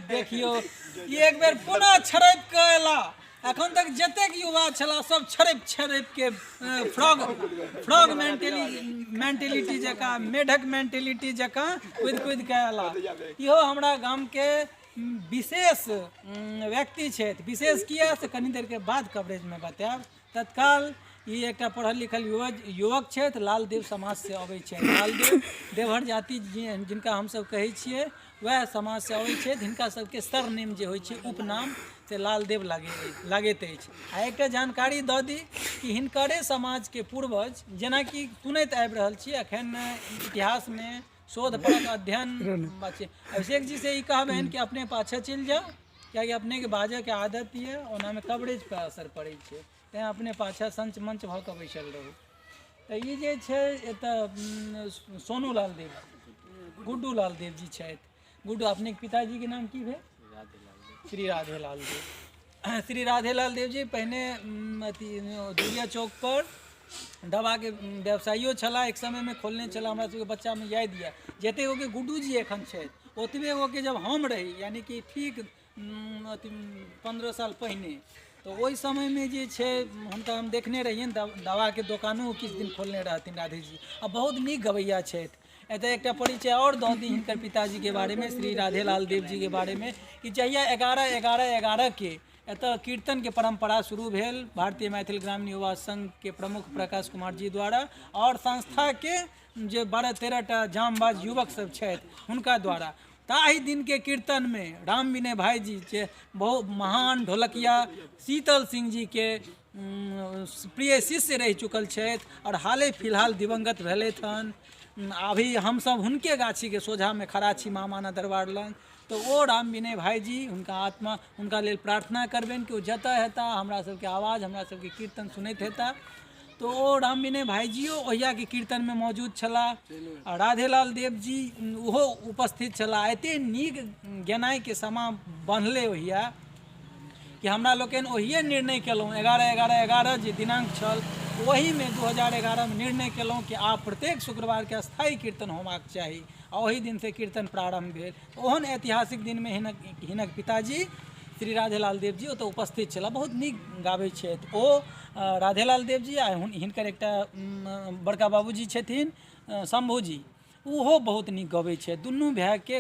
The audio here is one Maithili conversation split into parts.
देखियौ ई एक बेर पुनः छड़पि कऽ अयला। एखन तक जतेक युवा छला सब छड़पि छड़पि के फ्रॉग फ्रॉग मेंटेलिटी जकाँ, मेढक मेंटेलिटी जकाँ कुदि कुदि कऽ अयला। इहो हमरा गामके विशेष व्यक्ति छथि। विशेष किया से कनी देरके बाद कवरेजमे बतायब। तत्काल ई एकटा पढ़ल लिखल युवक छथि, लालदेव समाजसँ अबै छथि। लालदेव देवहर जाति जिनका हमसब कहै छियै वएह समाजसँ अबै छथि। हिनका सबके सरनेम जे होइ छै उपनाम से लालदेव लागैत अछि। आ एकटा जानकारी दऽ दी कि हिनकरे समाजके पूर्वज, जेनाकि सुनैत आबि रहल छी एखन इतिहासमे शोध परक अध्ययन अछि। अभिषेक जी से ई कहबनि कि अपने पाछे चलि जाउ, कियाकि अपनेके बाजऽके आदत यऽ, ओनामे कवरेज पर असर पड़ै छै, तैँ अपने पाछा संच मंच भऽ कऽ बैसल रहू। तऽ ई जे छै एतऽ सोनू लाल देव, गुड्डू लाल देव जी छथि। गुड्डू, अपनेके पिताजीके नाम की भेल? श्री राधे लाल देव। श्री राधे लाल देव जी पहिने अथी दुरिया चौक पर दवाके व्यवसायियो छलाह, एक समयमे खोलने छलाह। हमरा सबके बच्चामे याद यऽ जतेक गोके गुड्डू जी एखन छथि ओतबे गोके जब हम रही, यानी कि ठीक अथी 15 साल पहिने, तऽ ओहि समयमे जे छै हुनका हम देखने रहियनि। दवाके दोकानो किछु दिन खोलने रहथिन राधे जी, आ बहुत नीक गबैया छथि। एतऽ एकटा परिचय आओर दऽ दी हिनकर पिताजीके बारेमे, श्री राधे लाल देव जीके बारेमे, कि जहिया 11-11-11 के एतऽ कीर्तनके परम्परा शुरू भेल भारतीय मैथिल ग्रामीण युवा संघके प्रमुख प्रकाश कुमार जी द्वारा आओर संस्थाके जे 12-13 टा जामबाज युवक सब छथि हुनका द्वारा, ताहि दिनके कीर्तनमे राम विनय भाईजी जे बहुत महान ढोलकिया शीतल सिंह जीके प्रिय शिष्य रहि चुकल छथि आओर हाले फिलहाल दिवंगत भेलथि हन, अभी हमसब हुनके गाछीके सोझामे खड़ा छी मामाना दरबार लग। तऽ ओ राम विनय भाईजी हुनका आत्मा हुनका लेल प्रार्थना करबनि कि ओ जतऽ हेता हमरा सबके आवाज हमरा सबके कीर्तन सुनैत हेता। तऽ ओ राम विनय भाईजियो ओहियाके कीर्तनमे मौजूद छलाह आ राधेलाल देव जी ओहो उपस्थित छलाह। एते नीक गेनाइके समा बन्हलै ओहिया कि हमरा लोकनि ओहिए निर्णय केलहुँ। 11-11-11 जे दिनांक छल ओहीमे 2011 मे निर्णय केलहुँ कि आब प्रत्येक शुक्रवारके स्थायी कीर्तन होबाक चाही, आ ओहि दिनसँ कीर्तन प्रारम्भ भेल। ओहन ऐतिहासिक दिनमे हिनक पिताजी श्री राधेलाल देव जी ओतऽ उपस्थित छलाह। बहुत नीक गाबै छथि ओ राधेलाल देव जी। आ हिनकर एकटा बड़का बाबूजी छथिन शंभू जी, ओहो बहुत नीक गबै छथि। दुनू भायके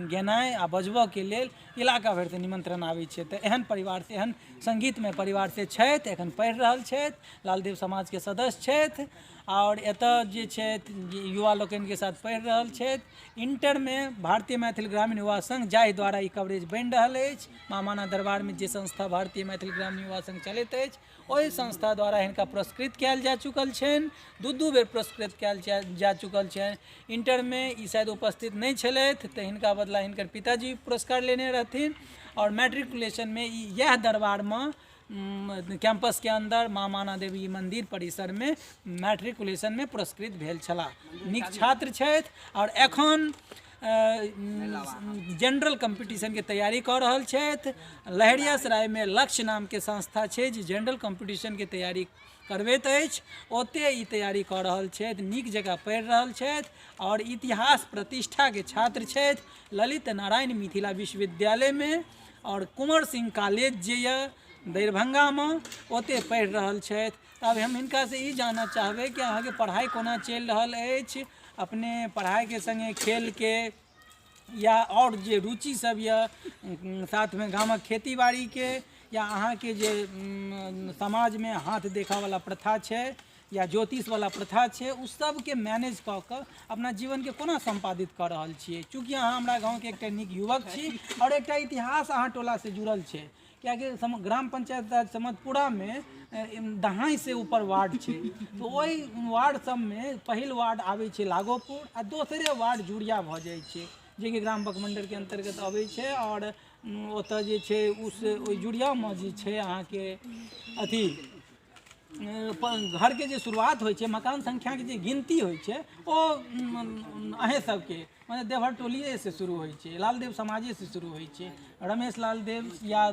गेनाइ आ बजबऽके लेल इलाका भरिसँ निमन्त्रण आबै छै। तऽ एहन परिवारसँ, एहन सङ्गीतमय परिवारसँ छथि, एखन पढ़ि रहल छथि, लालदेव समाजके सदस्य छथि आओर एतऽ जे छथि युवा लोकनिके साथ पढ़ि रहल छथि। इंटरमे भारतीय मैथिल ग्रामीण युवा संघ जाहि द्वारा ई कवरेज बनि रहल अछि, मामाना दरबारमे जे संस्था भारतीय मैथिल ग्रामीण युवा संघ चलैत अछि ओहि संस्था द्वारा हिनका पुरस्कृत कयल जा चुकल छनि, 2-2 बेर पुरस्कृत कयल जा चुकल छनि। इंटरमे ई शायद उपस्थित नहि छलथि तऽ हिनका बदला हिनकर पिताजी पुरस्कार लेने रहथिन। आओर मैट्रिकुलेशनमे ई इएह दरबारमे कैंपसके अन्दर माँ माना देवी मन्दिर परिसरमे मैट्रिकुलेशनमे पुरस्कृत भेल छलाह। नीक छात्र छथि आओर एखन जनरल कम्पीटिशनके तैयारी कऽ रहल छथि। लहेरियासरायमे लक्ष्य नामके संस्था छै जे जनरल कम्पीटिशनके तैयारी करबैत अछि, ओतय ई तैयारी कऽ रहल छथि, नीक जकाँ पढ़ि रहल छथि आओर इतिहास प्रतिष्ठाके छात्र छथि ललित नारायण मिथिला विश्वविद्यालयमे आओर कुंवर सिंह कॉलेज जे यऽ दरभंगामे ओतय पढ़ि रहल छथि। आब हम हिनकासँ ई जानऽ चाहबै कि अहाँके पढ़ाइ कोना चलि रहल अछि, अपने पढ़ाइके सङ्गे खेलके या आओर जे रुचि सब यऽ साथमे गामक खेती बाड़ीके या अहाँके जे समाजमे हाथ देखऽवला प्रथा छै या ज्योतिषवला प्रथा छै, ओ सबके मैनेज कऽ कऽ अपना जीवनके कोना सम्पादित कऽ रहल छियै? चूँकि अहाँ हमरा गाँवके एकटा नीक युवक छी आओर एकटा इतिहास अहाँ टोलासँ जुड़ल छै, कियाकि ग्राम पंचायत राज समदपुरामे दहाइसँ ऊपर वार्ड छै, तऽ ओहि वार्ड सबमे पहिल वार्ड आबै छै लागोपुर आ दोसरे वार्ड जुड़िया भऽ जाइ छै जेकि ग्राम बकमण्डलके अन्तर्गत अबै छै। आओर ओतऽ जे छै उस ओहि जुड़ियामे जे छै अहाँके अथी घरके जे शुरुआत होइ छै, मकान संख्याके जे गिनती होइ छै ओ अहेँ सबके मने देवहर टोलिएसँ शुरू होइ छै, लालदेव समाजेसँ शुरू होइ छै। रमेश लाल देव या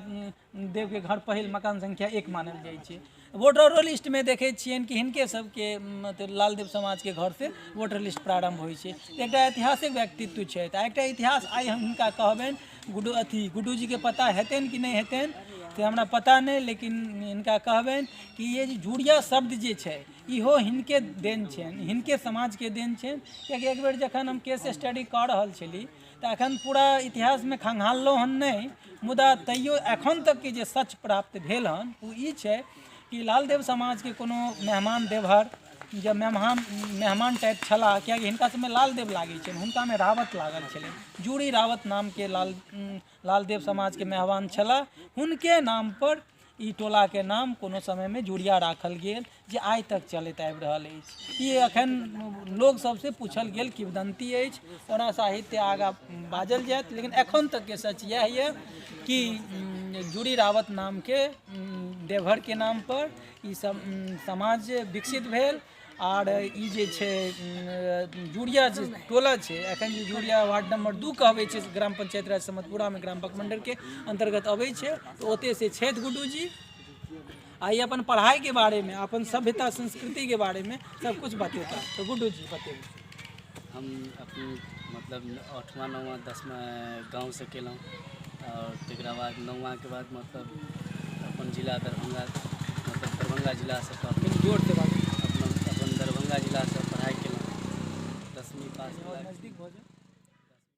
देवके घर पहिल मकान संख्या 1 मानल जाइ छै। वोटरो लिस्टमे देखै छियनि कि हिनके सबके मतलब लालदेव समाजके घरसँ वोटर लिस्ट प्रारम्भ होइ छै। एकटा ऐतिहासिक व्यक्तित्व छथि आ एकटा इतिहास आइ हम हिनका कहबनि, गुड्डू अथी गुड्डूजीके पता हेतनि कि नहि हेतनि से हमरा पता नहि, लेकिन हिनका कहबनि कि ये जे जुड़िया शब्द जे छै इहो हिनके देन छनि, हिनके समाजके देन छनि। कियाकि एक बेर जखन हम केस स्टडी कऽ रहल छली तऽ एखन पूरा इतिहासमे खंगाललहुँ हन नहि, मुदा तैयो एखन तकके जे सच प्राप्त भेल हन ओ ई छै कि लालदेव समाजके कोनो मेहमान देवहर जब मेहमान टाइप छलाह, कियाकि हिनका सबमे लालदेव लागै छनि, हुनकामे रावत लागल छलनि, जूड़ी रावत नामके लालदेव समाजके मेहमान छलाह, हुनके नामपर ई टोलाके नाम कोनो समयमे जुड़िया राखल गेल जे आइ तक चलैत आबि रहल अछि। ई एखन लोक सबसँ पूछल गेल किंवदंती अछि, ओना साहित्य आगाँ बाजल जायत, लेकिन एखन तकके सच इएह यऽ कि जूड़ी रावत नामके देवहरके नामपर ई सब समाज विकसित भेल। आर ई जे छै जुड़िया जे टोला छै, एखन जे जुड़िया वार्ड नंबर 2 कहबै छै, ग्राम पंचायत राज समतपुरामे ग्राम बकमंडलके अंतर्गत अबै छै, तऽ ओतय से छथि गुड्डूजी। आ ई अपन पढ़ाइके बारेमे, अपन सभ्यता संस्कृतिके बारेमे सब कुछ बतेता। तऽ गुड्डूजी बतेबै। हम अपन मतलब 8वां 9वां 10वां गाँवसँ केलहुँ और तकरा बाद 9वांके बाद मतलब अपन जिला दरभंगा, मतलब दरभंगा जिलासँ पढ़लहुँ, जोरसँ बाजू। अपन दरभंगा जिलासँ पढ़ाइ केलहुँ, 10वीं पास। नजदीक भऽ जाउ।